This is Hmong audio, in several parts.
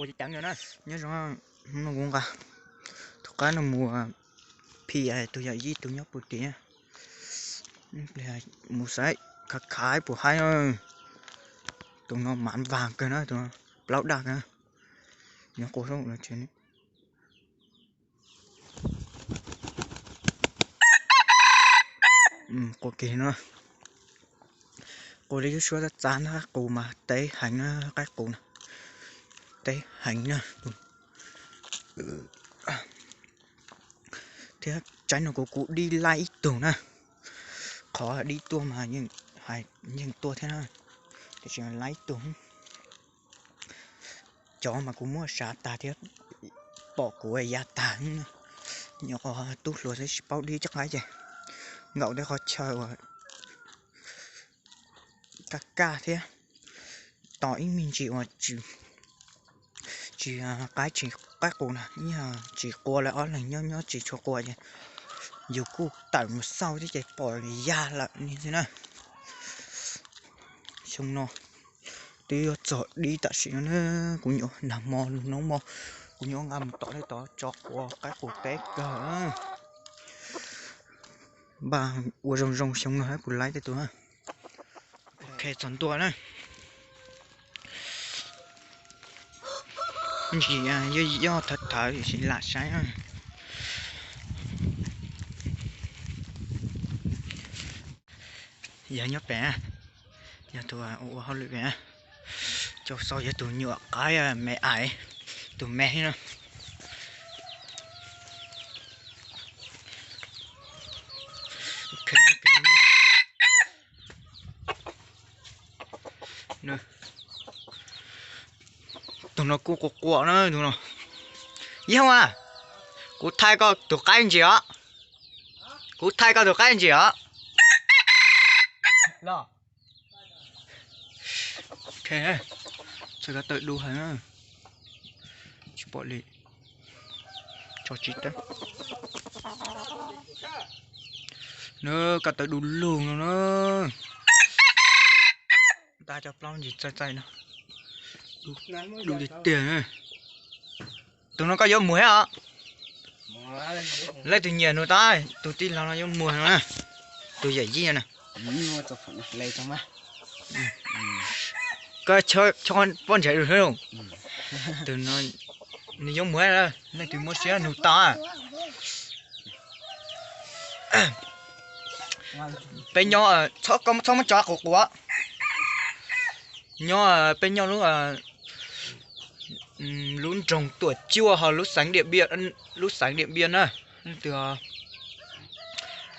Ua ceev ceev no na. Nyob zoo, hnub no kuv nqa tus qaib no mus phim tus yawm yij tus nyob puag tim. Mus saib khav khav puas haib na. Tus no mav vas kawg na, tus plaub daj kawg. Nyob quas saum no. Quas kiag no, quas li lub suab txav txav na, qaib qus mas teb heev na, qaib qus na, teb heev na. Thiab tsaib no kuv kuv dib laib ib tug na, qhov dib tuaj mas yeej tuaj thiab na, tiam sis laib ib tug. Cov mas kuv muab sav tag thiab pom kuv ya tag. Nyob qhov tub hluas xwb tsis paub dib coj qaib ces nkaum tej qhov chaw uas kaj kaj thiab tos ib me ntsis uas tsis qaib tsis qaib qus na, tsis qua lawv ob leeg nyob nyob tsis tshua qua ces yus kuj tawm mus xauj thiab ces pom ya lawm li xwb na. Xyoo no twb yuav txog dib tam sim no na, kuv nyuam nag hmo hnub hmo kuv nyuam nqa mus tom tej tod tso qua qaib qus teb kawg. Npaj ua zoo zoo xyoo no hab kuv laib tej tus. Ok, txog ntua na. Ntsis yog thawv thawv sim lam saib. Yog nyob pem, yog tus ua hauj lwm pem, cau xau yog tus nyuam qaib me aiv, tus me no. Tus no kuj qua qua na tus no. Yog a, kuv thaij koj tus qaib ntsis os. Kuv thaij koj tus qaib ntsis os. Txhais ko taw du heev, tsis pom li. Tso tsis teb. Na, ko taw du lug no na. Nta cov plaub ntsis txaij txaij no. Du tiag tiag na. Tus no koj yuav muag thiab os? Leej twg nyiam nug tau, tus tij laug no yuav muag no na. Tus yawm yij na. Koj chob pob ntseg du xwb. Tus no nws yuav muag, leej twg muaj siab nug tau. Peb nyob, txhob muab tso quas quas. Nyob peb nyob lub, lub nroog Tuam Cuaj ho lub xeev Điện Biên, lub xeev Điện Biên na. Leej twg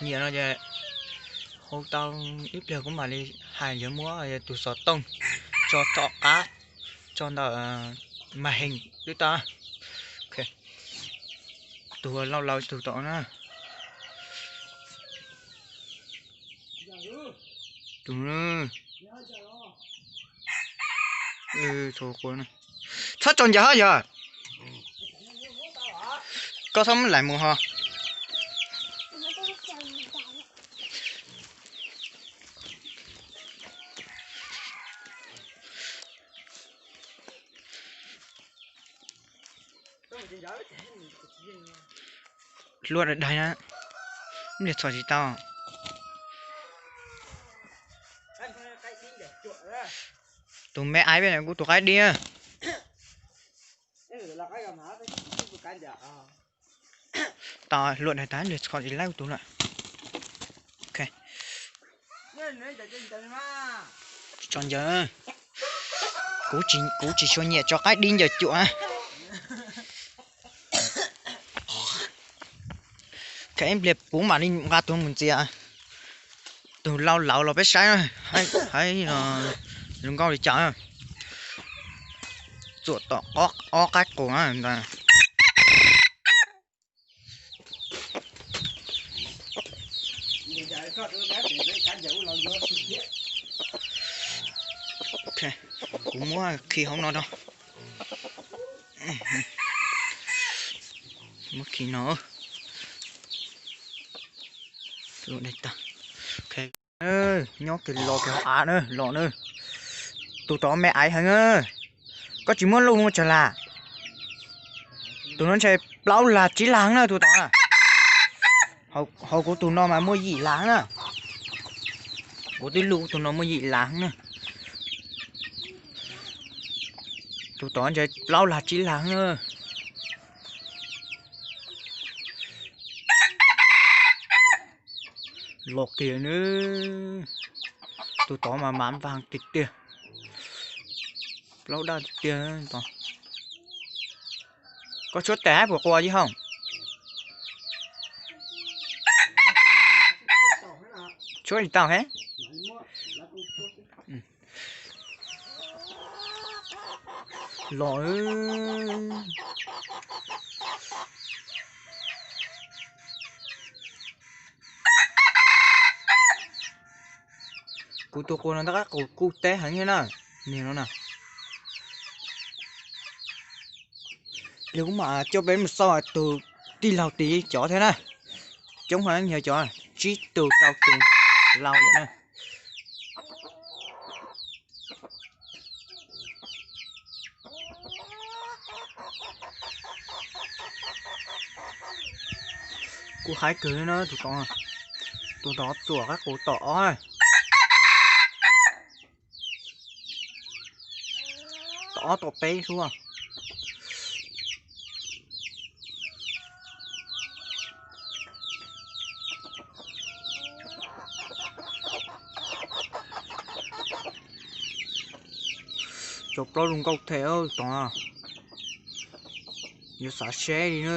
nyiam no ces hu tau ib pliag kuv mam li hais yuav muab tus xov tooj tso tom qab, tso ntawm màn hình twb tau. Tus laus laus tus tom na. Tus, txhob tso ncaws hab yog. Koj txhob muab laim mus ho. Hlua daig daig na, ib pliag txhom tsis tau. Tus me aiv peb kuv tus qaib dib. Tau hlua daig tag, ib pliag txhom tsis laib tus lawm. Tso ncaws, kuv tsis tshua nyiam tso qaib dib ncaws cuam. Ib pliag kuv mam li nqa tus mus ntxias. Tus laus laus los peb saib, hais zoo nkauj li cas. Txuam tom ob qaib qus ntag. Kuv muab khi hauv no rau. Muab khi no. Nyob kiag los kiag hauv av na, los na. Tus tod me aiv heev na. Koj tsis muab lub mus tsawg las? Tus no ntshe plaub lag tsib lag na tus tod na. Hauv kuv tus no mas muaj yim lag na. Kuv twb lub tus no muaj yim lag na. Tus tod ntshe plaub lag tsib lag na. Los kiag na. Tus tod mas mam vag tiag tiag. Plaub daj tiag tiag. Koj tshuab tes puas qua li hauj? Tshuab li tau he. Los, kuv tus qua no tab qab qus kuj teb heev thiab na. Niag no na. Yog kuv mam coj peb mus xauj tus tij laug tid cov thiab na. Coob heev, yog cov tsib tus rau tus laus lawm na. Kuj haib kawg na tus tod. Tus tod txuam qab qus tom ob. Tom ob tom peb xwb. Cov plaub zoo nkauj thiab tod. Yuav xav seb li na.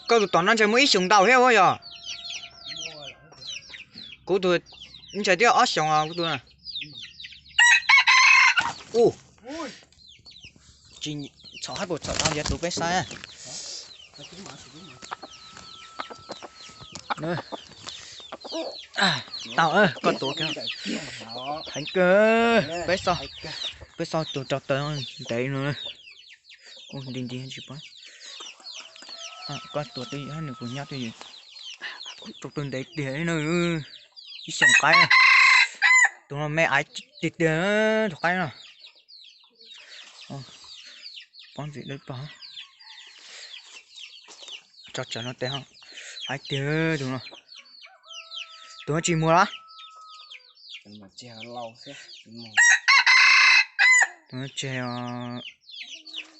Koj tus tom no ntshe muaj ib xyoos ntau thiab ua yog? Kuv tus ntshe twb ob xyoos kuv tus. Ua, tsis txhob hab kuv txhob tau yog tus peb saib. Tau, koj tuav heev kawg. Peb xauj, peb xauj tus rau taw ntev no. Ua nti nti tsis pom. Koj tuav twj ywm, nws kuv nyob twj ywm. Rau taw ntev tiag no. Ib xyoos qaib. Tus no me aiv tiag tiag, tus qaib no. Pob ntxim dawb paug. Tso tsawv no tes ho. Aiv tiag tus no. Tus no tsis muag los? Tus no tseg,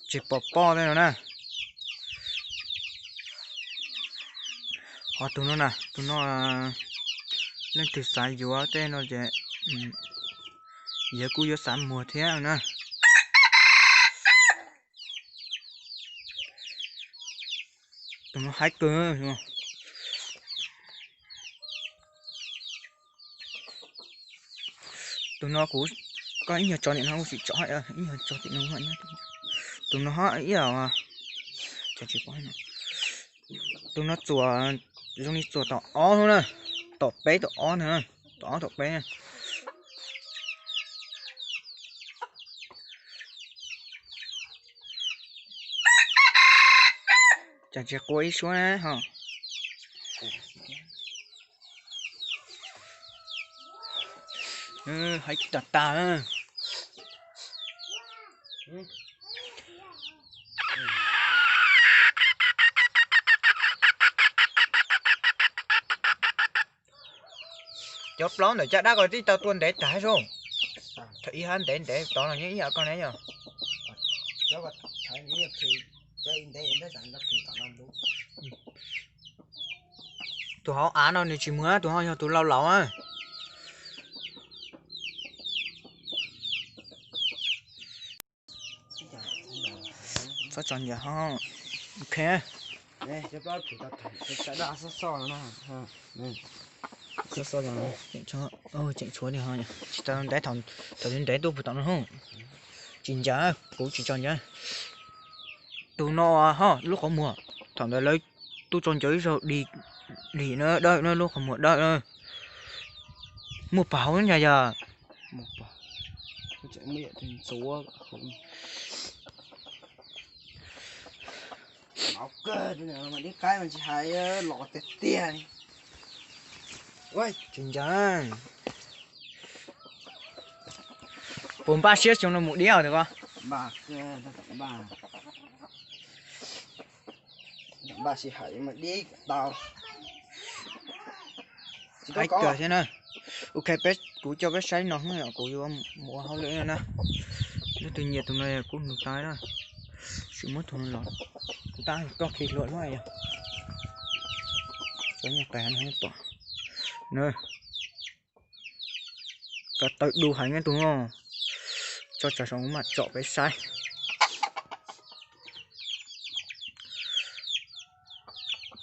tseg pom poj tej no na. Ho tus no na, tus no leej twg xav yuav tej no ces yawg kuj yuav xav muag thiab na. Tus no haib kawg. Tus no kuv, koj ib nyuag tso tim no kuv sim tso, ib nyuag tso tim no. Tus no ho ib yam, tus no txuas zoo li txuas tom ob na, tom peb tom ob na, tom ob tom peb na. Cas tsis qua ib suab na ho. Haib tag tag. Cov plaub ntawm caj dab ko twb tau tua ntev tag zoo. Thaum ib hab ntev ntev tod los yeej ib yam koj ne yog. Tus hauv av no nws tsis muag, tus ho yog tus laus laus. Txhob tso ncaws ho. Ok. Tseem tshuav li ho, tsis tau ntev, thaum ntev tuaj puag tom no ho. Tsis ncaws, kuv tsis tso ncaws. Tus no ho lub qhov muag, thaum ntawd lawv tuaj tso ncaws ib zaug dim, dim na, dawb na, lub qhov muag dawb na. Muaj pag hauv ncag yog. Hnov kawg, tus niam no mas dib qaib mas tsis hais, los tiag tiag li. Tsis nco. Puas npaj siab xyoo no mus dib os tus ko? Npaj, npaj sij hawm mas dib tau. Qaib kawg thiab na. Ok, peb, kuv coj peb saib no, kuv yuav mus ua hauj lwm no na. Leej twg nyiam tus no kuj nug tau na. Sim muab tus no los, kuv tab koj khi hlua no yog. Cov nyuag qes no pom na. Ko taw du heev tus no. Tso tsawg saum kuv mam tsom peb saib.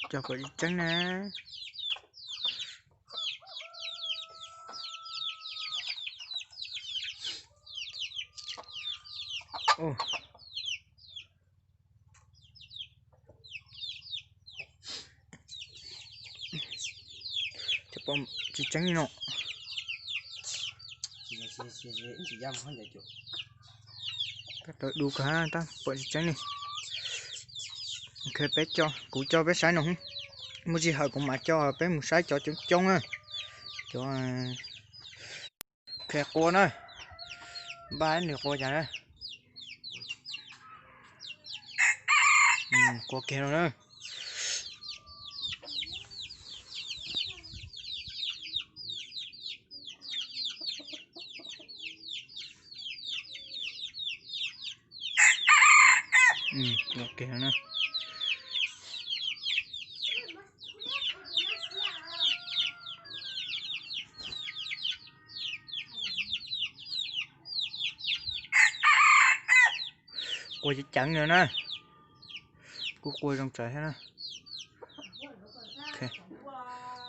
Cov puas tseeb na. Tsis tseeb li no. Ko taw du kawg tab puas tsis tseeb li. Ok, peb, kuv coj peb saib no. Muaj sij hawm kuv mam coj peb mus saib cov coob coob na. Cov, ok, qua na. Npaj nws qua cas na. Qua kiag no na. Qua kiag no na. Qua ceev ceev no na. Kuj qua zoo tsawv thiab na.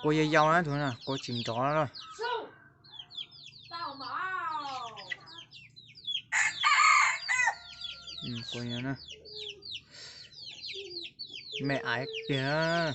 Qua yau yau na tus no, qua tsis nrov na. Qua me aiv tiag na.